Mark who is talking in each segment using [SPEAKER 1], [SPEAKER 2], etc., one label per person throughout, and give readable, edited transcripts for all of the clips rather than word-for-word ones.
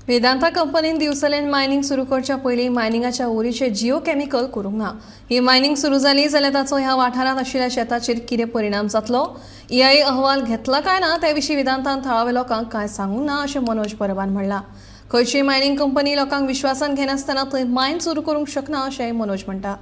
[SPEAKER 1] वेदांता कंपनीन दिवचलेन मायनिंग सुरू करच्या पयलीं मायनिंगाच्या ओरीचें जिओ केमिकल करूंक ना. ही मायनिंग सुरू जाली जाल्यार ताचो ह्या वाठारांत आशिल्ल्या शेताचेर कितें परिणाम जातलो, ईआयए अहवाल घेतला काय ना ते विशीं वेदांतान थळाव्या लोकांक कांय सांगूंक ना अशें मनोज परबान म्हणलां. खंयचीय मायनिंग कंपनी लोकांक विश्वासान घेनासतना थंय मायन सुरू करूंक शकना अशेंय मनोज म्हणटा.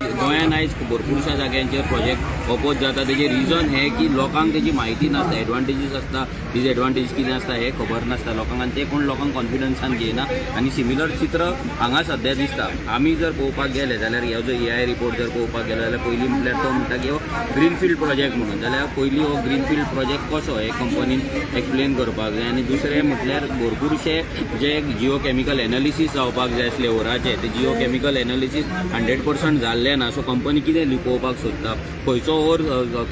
[SPEAKER 2] गोंयान आयज भरपूरशा जाग्यांचेर प्रोजेक्ट ओपोज जाता. तेजें रिजन हें की लोकांक तेजी म्हायती नासता. एडवांटेजीस आसता, डिसएडवांटेज कितें आसता हें खबर नासता लोकांक आनी ते कोण लोकांक कॉन्फिडन्सान घेयना आनी सिमिलर चित्र हांगा सद्या दिसता. आमी जर पळोवपाक गेले जाल्यार हो जो ईआय रिपोर्ट जर पळोवपाक गेलो जाल्यार पयलीं म्हटल्यार तो म्हणटा की हो ग्रीनफिल्ड प्रोजेक्ट म्हणून, जाल्यार पयलीं हो ग्रीनफिल्ड प्रोजेक्ट कसो हें कंपनीन एक्सप्लेन करपाक जाय. आनी दुसरें म्हटल्यार भरपूरशे जे जिओ केमिकल एनालिसीस जावपाक जाय आसले ओराचे, ते जिओ केमिकल एनालिसीस 100% जाल्लें ना. सो कंपनी कितें लिपोवपाक सोदता, खंयचो ओर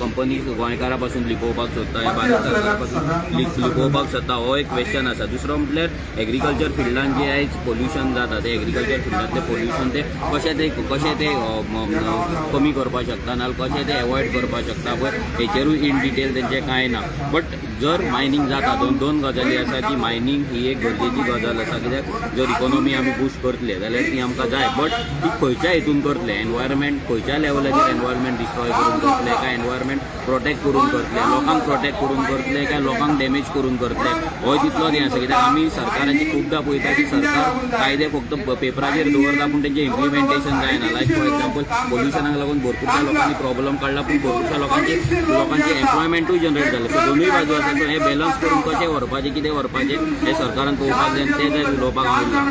[SPEAKER 2] कंपनी गोंयकारा पासून लिपोवपाक सोदता या भारत सरकारा पासून लिपोवपाक सोदता, हो एक क्वेश्चन आसा. दुसरो म्हटल्यार एग्रीकल्चर फिल्डान जे आयज पोल्युशन जाता, ते एग्रीकल्चर फिल्डांतलें पोल्युशन ते कशें ते कमी करपाक शकता नाजाल्यार कशें ते एवॉयड करपाक शकता पळय, हेचेरूय इन डिटेल तेंचें कांय ना. बट जर मायनींग जाता, दोन दोन गजाली आसा की मायनींग ही एक गरजेची गजाल आसा, कित्याक जर इकोनॉमी आमी बूस्ट करतले जाल्यार ती आमकां जाय. बट ती खंयच्या हितून करतले, एनवायरमेंट खंयच्या लेवलाचेर, एनवायरमेंट डिस्ट्रॉय करून करतले काय एनवायरमेंट प्रोटेक्ट करून करतले, लोकांक प्रोटेक्ट करून करतले काय लोकांक डॅमेज करून करतले, हो तितलोच हें आसा. कित्याक आमी सरकाराची खुबदां पळयता की सरकार कायदे फक्त पेपराचेर दवरता पूण तेंचें इम्प्लिमेंटेशन जायना. लायक फॉर एग्जाम्पल, पोल्युशनाक लागून भरपूरशा लोकांनी प्रॉब्लम काडला पूण भरपूरशा लोकांचे एम्प्लॉयमेंटूय जनरेट जालें. सो दोनूय बाजू आसा. सो हें बॅलन्स करून कशें व्हरपाचें, कितें व्हरपाचें हें सरकारान पळोवपाक जाय आनी तें जाय उलोवपाक हांव उरलां.